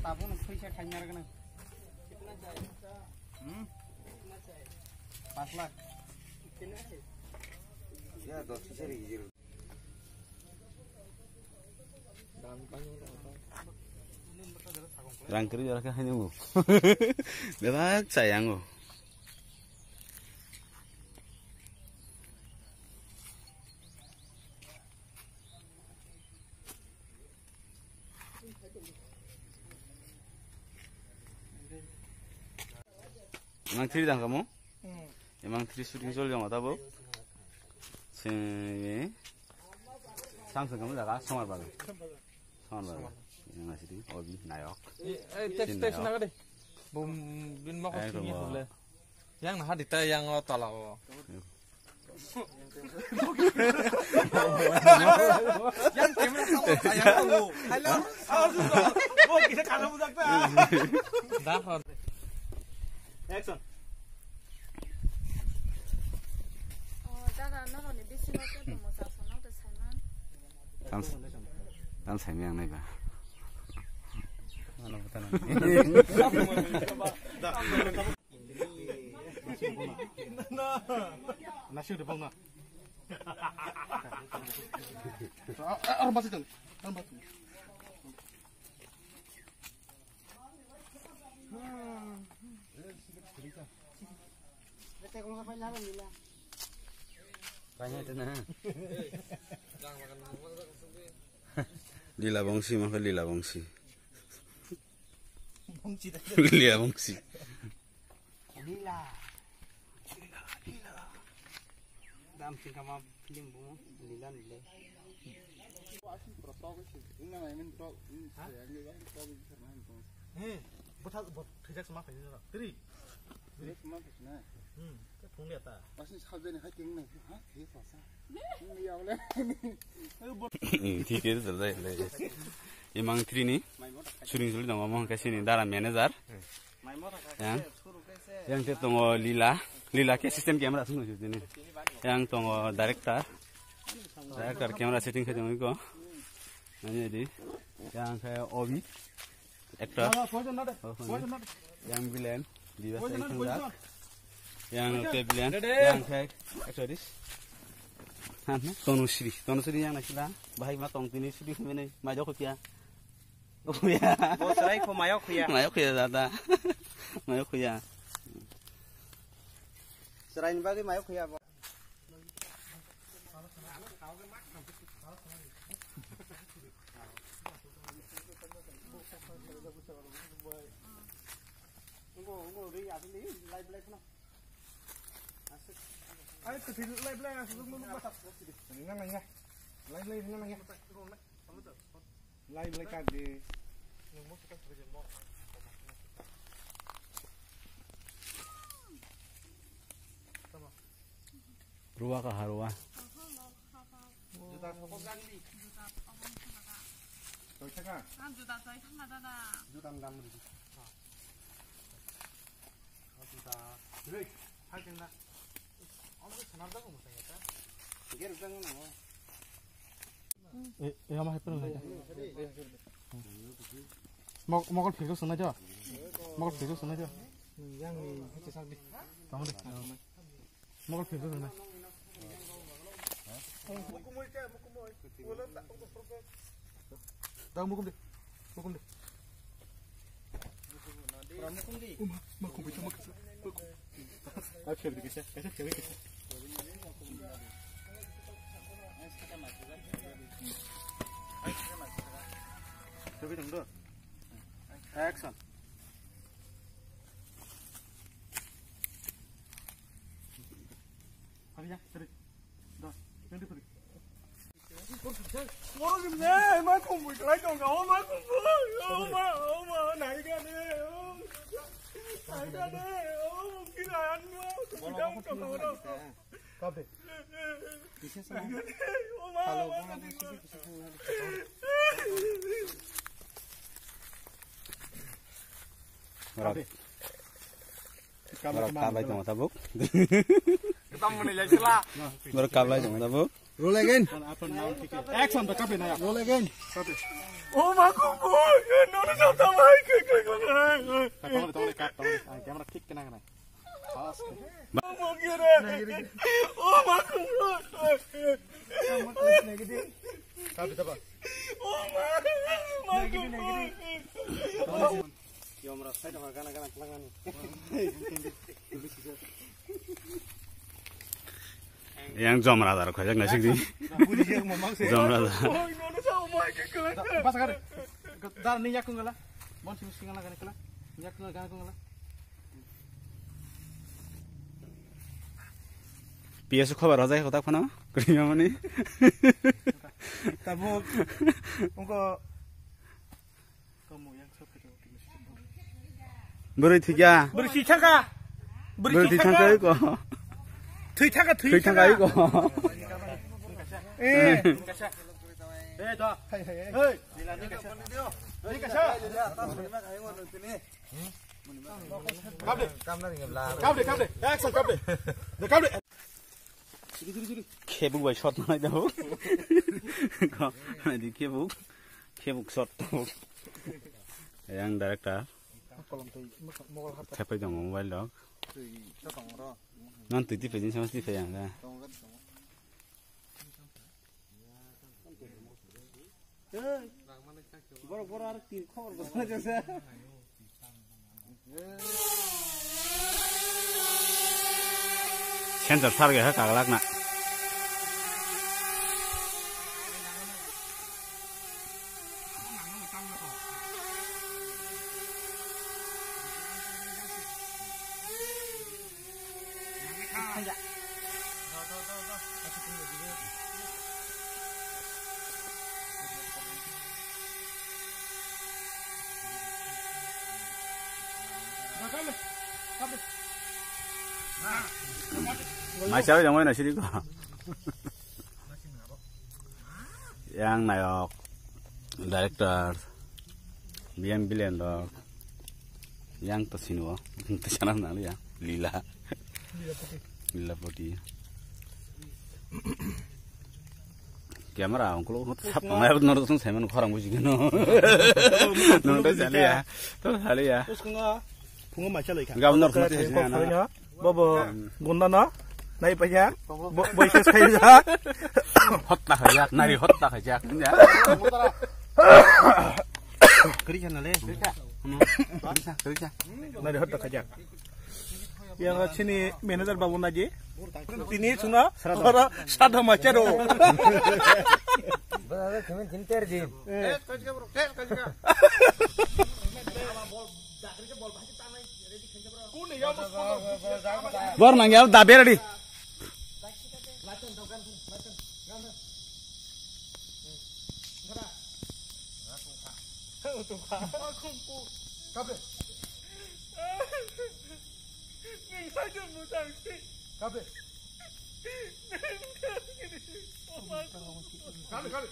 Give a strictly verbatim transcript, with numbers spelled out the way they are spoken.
Tabuk no phaisa khaina rwgwno. Hmm? Pas lakh. Ya, dos phaisa rigi jero. Rang kwrwi jora khe haino bo. Bebak chai ango. Emang three dang kamu? Hmm. Emang three shooting choli dong tabuk. Sini sang sang kamu jaga Somar Bagan. Somar Bagan. Yang nasi di Obi Nayok. Eh, eh, text, text naga deh. Bum, bin mau kau sini boleh. Yang nah di tayang o tala o. Yang camera sama tayang o. Hello. Oh, kita kalau budak ta. Dah. Action. Oh, dada, no, ni bisi no ke mo sa sono te saiman. Tam, tam saimang nai ba. Ano buta na. Nasi udah bang na. Ar masih kan? Ar masih. Kanya itu na. Lila bongsi maka lila bongsi. Bongsi dah. Lila bongsi. Lila. Lila, lila. Dam sing kama film bungo, lila, lila. Asin pro tok si, ina na imin tok, in ha? Yang dia yang tok in sana itu. He, buta, but thijak sama kaya ni. Tiri. Thijak sama kaya na. Hmm, ke phung dia ta. Asin sabjani hai king na, ha, thijak sama. Ini ya boleh. Thik he, sir, dai, dai. Imang trini, suring suli dong, among kasini dara manager. Yang, yang te tongo Lila, Lila ke assistant camera sung sini. Yang tongo director, director camera setting khai tongo iko. Nanya di, yang kayak Obi, actor. Oh, yang villain, di bahasa yang villain, yang kayak actress. Tono Sri, Tono Sri yang nak sila, bahai ma tong tini sudi kami ni, ma joko kia. Bo chwrai kho mayok khuya. Mayok khuya dada. Mayok khuya. Chwraini bagwi mayok khuya bo. Ai, kwthwi lai belai aswk nang nang ya. Lai belai nang nang ya. Lai belai kak di. Ruwa ka harwa. Juta sokok gan di. Juta sokok gan di. Toi thaka? Ang juta toi thaka dada. Juta dam di. Juta. Hei, hai tengna. Ang ko sanar da ko musang ya ta. Ger jang na. Eh, eh, ama hai pun. Mok, mokol philko sunai jo. Mokol philko sunai jo. Yang ni hati sak di. Tamo de. Mokol philko sunai. Tang mukum de. Mukum de. Action. Hurry up, hurry. Go. Twenty three. Oro gimne, ma kumbui kelai tong ka, o ma kumbui, o ma, o ma, nai ka ne, o, nai ka ne, o, kira an ma, kumbui tong ka, o. Kabe. Kisa sama. O ma, o ma, kisa, kisa, kisa. Kabe. Borok kablai tongo tabuk. Borok kablai tongo tabuk. Roll again. Action, the copy na. Roll again. Copy. O ma kumbui, no no no, tamai ke Yang jom raja rok khajak naisik di. Jom raja. Dar ni yakung gala. Mon simi singa lagani kala. Yakung gala, yakung gala. P S khobar rojai kotak phano. Krimamani. Tabuk. Ungko. Bwrwi thwikya. Bwrwi thwikya. Bwrwi thwikya ko. Thwikya, thwikya ko. Eh. Eh, to. Hey, hey, hey. Hey. Ni kasa. Ni kasa. Kap de. Kap de, kap de. Action, kap de. De, kap de. Khebuk bai shot nai daw. Ko, di khebuk. Khebuk shot. Yang director. Thepai dong mobile dok. Nan twi tipe din sama tipe yang da. Borok, borok, ar tin khobor bo jasa. Sensor sar ge ha kaglak na. Mai chawai dong na sidi ko. Yang nayok, director, B M Bilendor, yang to sino, yang to sana nang ya, Lila, Lila Poti. Camera, ang kulo sap nang ya, nor sung semen khorang buji gino. Nor to sali ya, to sali ya. Phungo mai chalai kha. Gabon nor sung semen na. Bobo gunda no nai paijak. Bo, bo ses khaijak. Hotta khaijak, nari hotta khaijak. Kari chana le. Kari cha, kari cha. Nari hotta khaijak. Yang chini manager babu naji. Tini chuna ora sadha macharo. Bada, bada, kami kinter di. Bor nang ya da beradi. Kape. Kape, kape.